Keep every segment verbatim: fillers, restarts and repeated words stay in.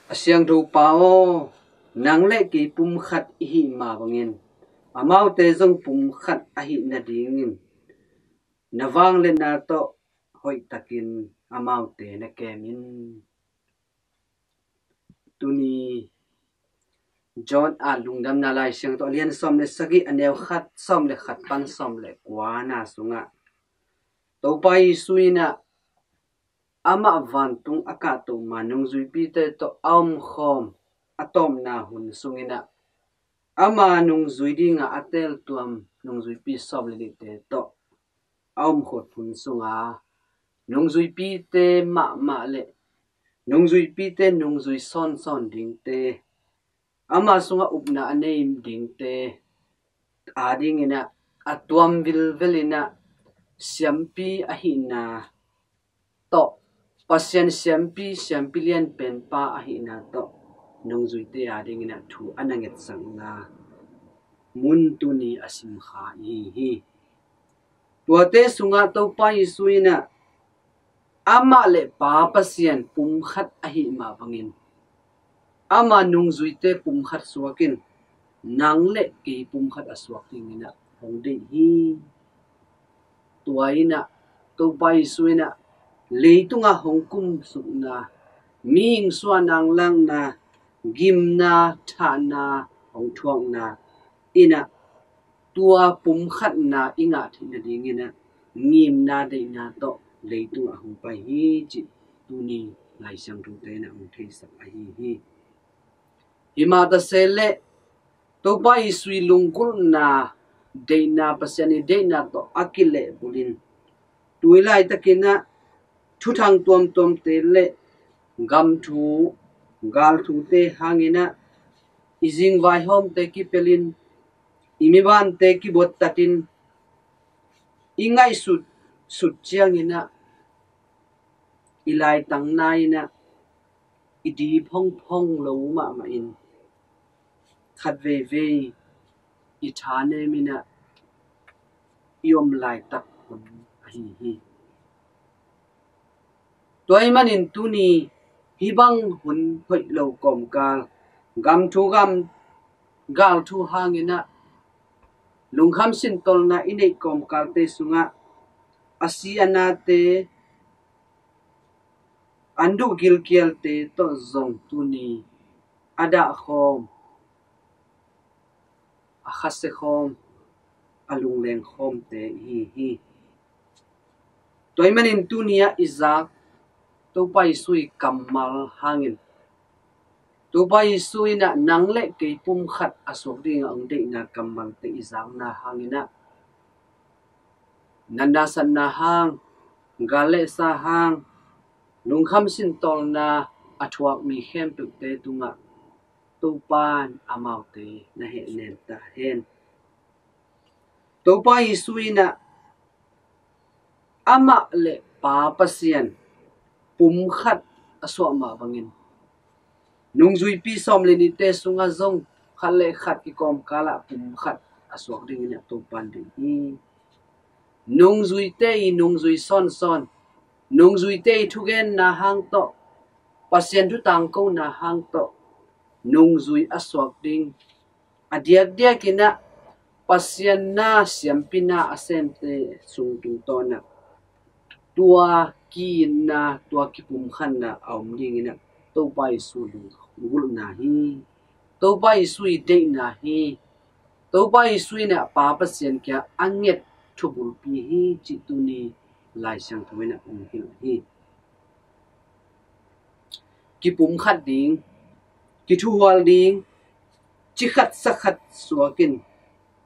A siangtho Pa aw, nang le kei pumkhat i hih mah bangin amaute zong pumkhat ahih nadingin na vangliatna tawh hoihtakin amaute na kem in. Tuni John a Lungdamna Lai Siangtho a lian sawm le sagih, a neu khat, sawm le khat pan sawm le kuana sungah Topa Jesu in ah amah vantung a kahto ma nungzuipite tawh a omkhawm a tawpna hun sungin ah ama nungzui dinga a teltuam nungzuipi sawm le nihte tawh a omkhawm hun sunga nungzuipite mahmah le nungzuipite nungzui sawnsawn dingte, ama sungah upna a nei dingte adingin ah a tuam vilvelin ah siampi ahihna tawh, Pasian siampi, siampi lianpen pa ahihna tawh nungzuite adingin ah thu a na ngetsakna mun tuni a simkha i hi hi. Tuate sungah Topa Jesu in ah amah le Pa Pasian pumkhat ahih mah bangin ama nungzuite pumkhat suakin nang le kei pumkhat a suak dingin ah hong deih hi. Tua in ah Topa Jesu in ah leitungah hong kumsukna, mihing suah nang langna, gimna, thahna hong thuakna in ah tua pumkhatna i ngah theih nadingin ah ngimna deihna tawh leitungah hong pai hi cih tuni Lai Siangthote in ah hong theisak ahi hi. Hi mah ta se leh Topa Jesu i lunggulhna deihna, Pasian i deihna tawh a kilehbulhin tui laitakin ah thuthang tuamtuamte le gam thu, gal thute hangin ah i zingvaihawmte kipelhin, i mibante kibuattatin, i ngaihsut sut ciangin ah i laitangna in ah i dip hong phong lo mahmah in khat veivei i thanem in ah i om laitak hun ahi hi. Tua ahih manin tuni hih bang hun hoih lo kawmkal, gam thu gam gal thu hangin ah lungkham sintolna i neih kawmkalte sungah a si a nate, an duh gilkialte tawh zong tuni a dahkhawm, a khasia khawm, a lungleng khawmte i hi hi. Tua ahih manin tuni ah i zak Topa Jesu i kammal hangin Topa Jesu in ah nang le kei pumkhat a suak dingah hong deihna kammalte i zakna hangin ah natna satna hang, gal le sa hang, lungkham sintolna a thuak mi khempeuhte tungah Topa in amaute na hehnem ta hen. Topa Jesu in ah amah le Pa Pasian pumkhat a suah mah bangin nungzuipi sawm le nihte sungah zong khat le khat kikawmkal ah pumkhat a suak dingin ah Topa in deih hi. Nungzuite i nungzui sawnsawn, nungzuite i thugenna hang tawh, Pasian thu tangkona hang tawh nungzui a suak ding, a diakdiakin ah Pasian na, siampi na a semte sung tungtawn ah tua ki-itna, tua kipumkhatna a om dingin ah Topa Jesu lunggulhna hi. Topa Jesu i deihna hi. Topa Jesu in ah Pa Pasian kiang a nget thubulpi hi cih tuni Lai Siangtho in ah hong hilh hi. Kipumkhat ding, kithuhual ding, ci khat sa khat suakin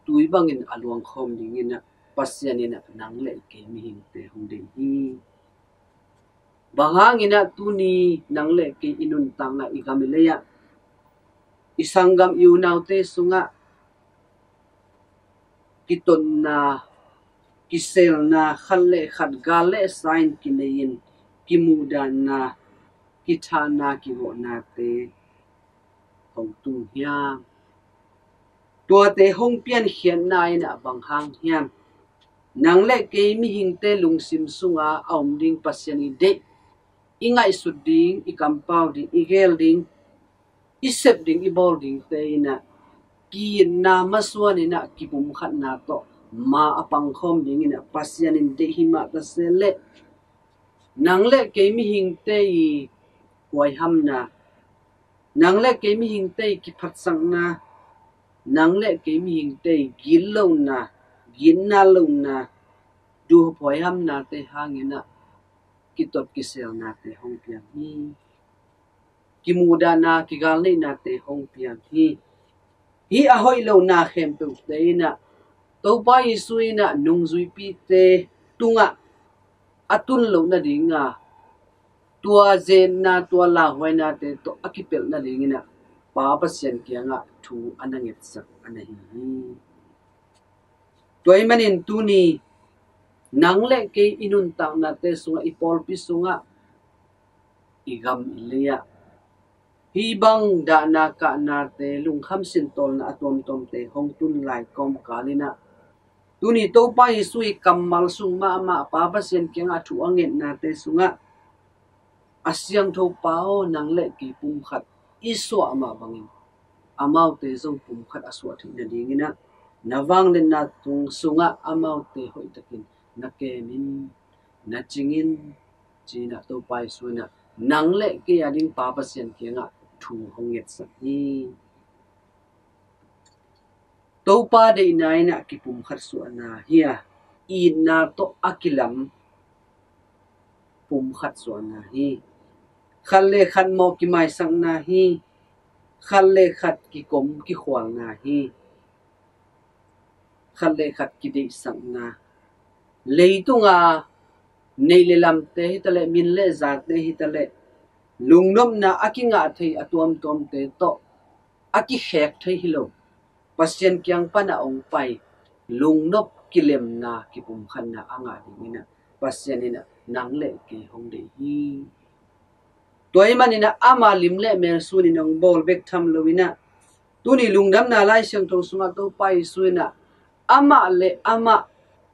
tui bangin a luangkhawm dingin ah Pasian in ah nang le kei mihingte hong deih hi. Bang hangin ah tuni nang le kei i nuntakna, i gam i lei ah, i sanggam i unaute sungah kitotna, kiselna, khat le khat gal le sa in kinei in kimuhdanna, kithahna, kivawhnate hong tung hiam? Tuate hong piankhiatna in ah bang hang hiam? Nang le kei mihingte lungsim sunga a om ding Pasian i deih, i ngaihsut ding, i kampau ding, i gel ding, i sep ding, i bawl dingte in ah ki-itna masuan in ah kipumkhatna tawh ma a pangkhawm dingin ah Pasian in deih hi mah ta se leh, nang le kei mihingte i huaihamna, nang le kei mihingte i kiphatsakna, nang le kei mihingte i gitlohna, gitna lohna, duhhuaihamnate hangin ah kitot kiselnate hong piang hi. Kimuhdahna, kigalneihnate hong piang hi. Hih a hoih lohna khempeuhte in ah Topa Jesu in ah nungzuipite tungah a tun loh nadinga, tua zetna, tua lauhuainate tawh a kipelh nadingin ah Pa Pasian kiangah thu a na ngetsak a na hi hi. Tua ahih manin tuni nang le kei i nuntaknate sungah, i pawlpi sungah, i gam i lei-ah hih bang dahna kahnate, lungkham sintawlna a tuamtuamte hong tun lai kawmkal in ah, tuni Topa Jesu i kammal sung mahmah, Pa Pasian kiangah thu a ngetnate sungah, a siangtho Pa aw, nang le kei pumkhat i suah mah bangin amaute zong pumkhat a suah theih nadingin ah, na vangliatna tung sungah amaute hoihtakin na kem in, na cing in, ci-in ah Topa Jesu in ah nang le kei a ding Pa Pasian kiangah thu hong ngetsak hi. Topa deihna in ah kipumkhat suahna hi a, itna tawh a kilam pumkhat suahna hi. Khat le khat mawh kimaisakna hi. Khat le khat kikom kikhualna hi. Khat le khat kideihsakna, leitunga neih le lamte hi taleh, min le zate hi taleh, lungnopna a kingah thei a tuamtuamte tawh a kikhek thei hi lo, Pasian kiang pan a hong pai, lungnop, kilemna, kipumkhatna a ngah dingin ah Pasian in ah nang le kei hong deih hi. Tua ahih manin ah ama lim le mel sunin hong bawl bek tham loin ah, tuni lungdamna Lai Siangtho sungah Topa Jesu in ah amah le amah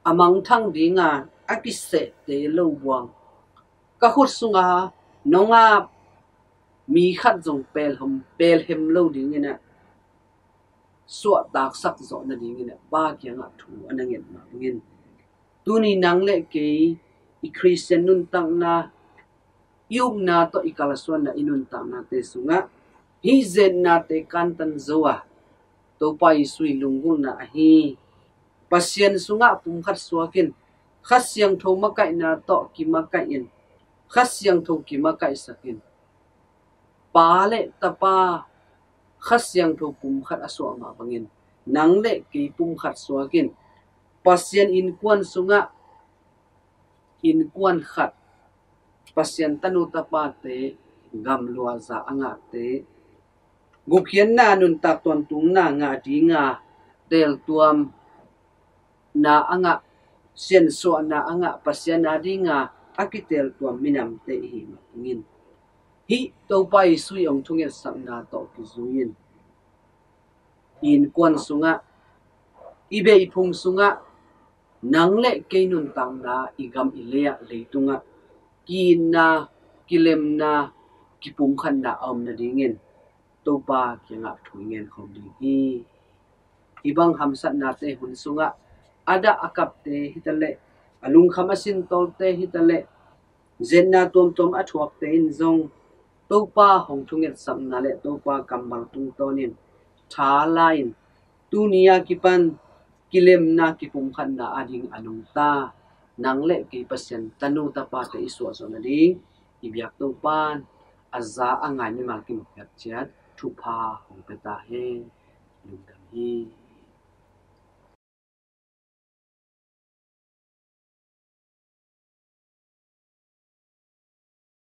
a mangthang dinga a kisehte lo buang, ka khut sunga nong ap mi khat zong pelhem, pelhem lo dingin ah suahtaksak zawh nadingin ah Pa kiangah thu a na nget mah bangin, tuni nang le kei i Khristian nuntakna, i upna tawh i kalsuanna, i nuntaknate sungah hih zetnate kantan zo a, Topa Jesu i lunggulhna ahi, Pasian sungah pumkhat suak in, Kha Siangtho makaihna tawh kimakaih in, Kha Siangtho kimakaihsak in, Pa le Tapa, Kha Siangtho pumkhat a suah mah bangin, nang le kei pumkhat suak in, Pasian innkuan sungah innkuan khat, Pasian tanu tapate, gamluahza a ngahte, gupkhiatna, nuntak tawntungna ngah dinga, teltuamna a ngah, siansuahna a ngah, Pasian a dinga a kiteltuam minamte i hih mah bangin, hih Topa Jesu i hong thungetsakna tawh kizui in, i innkuan sungah, i beihphung sungah, nang le kei nuntakna, i gam i lei-ah, leitungah ki-itna, kilemna, kipumkhatna a om nadingin Topa kiangah thu i ngen khawm ding hi. Hih bang hamsatnate hun sungah a dah a kapte hi taleh, a lungkham a sintawlte hi taleh, zetna tuamtuam a thuakte in zong Topa hong thungetsakna le Topa kammal tungtawnin tha la-in, tuni a kipan kilemna, kipumkhatna a ding a nungta, nang le kei Pasian tanu tapate i suahzawh nading i biak Topa'n a za a ngai mimal kim khat ciat thupha hong pia ta hen. Lungdam hi.